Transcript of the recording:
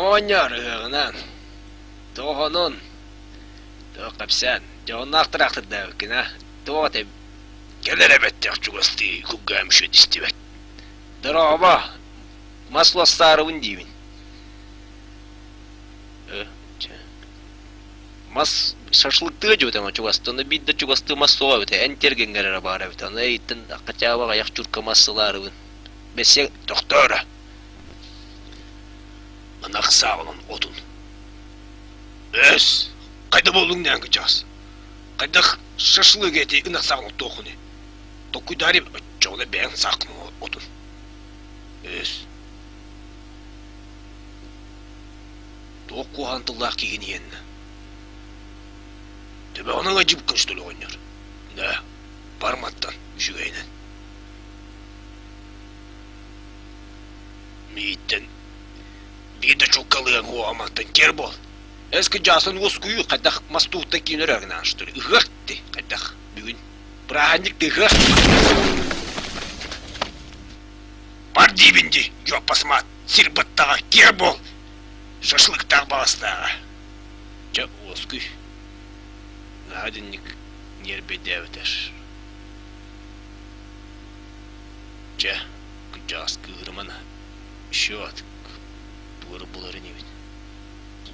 Оҕонньор ыһыаҕынан, туох онон, туох кэпсээн, дьоһуннаах тыраахтырдаабыккын аа, туох этэй кэлэр эбэттээх чугастыы кулгаам үчүгэй истибэт. Дорообо, мас ластаарыбын диибин. Э, чэ. Мас шашлыктыа дьүөтэ ама чугастыы, онно биир да чугастыы мас суоҕа эбитэ, эн тиэргэҥҥэр эрэ баар эбит, аны эйиттэн хотя бы аҕыйах чурка мас ылаарыбын. Бэсиэ тохтоо эрэ. Ынах сааҕынан отун. Өс, хайда буоллуҥ нээн кычаас? Хайдах шашлык эти ынах сааҕын оттуоххунуй? Толкуйдаары оччоҕуна бэйэҥ сааххын отун. Өс. Туох куһаҕан тыллаах киһини иһэннэ? Төбөҕүн ыҥадьыбыккын что ли оҕонньор? Да, барматтан үчүгэйинэн. Мииттэн биир да чулкалыаҥ уоҕа мантан киэр буол. Эс кыдьаасан уоскуйуу хайдах мас туһуттан киин өрөөгүнээн что ли? Ыһыах ти хайдах бүгүн бырааһынньык да ыһыах. Бар диибин дии, дьуоппасмаат, сир баттаҕа, киэр буол! Шашлыктаах баҕастааҕа. Чэ, уоскуй. Наһаа динник ньиэрбэйдээбэтэр. Чэ, кырдьаҕас кыыһырымана, еще атык туора булар инибин.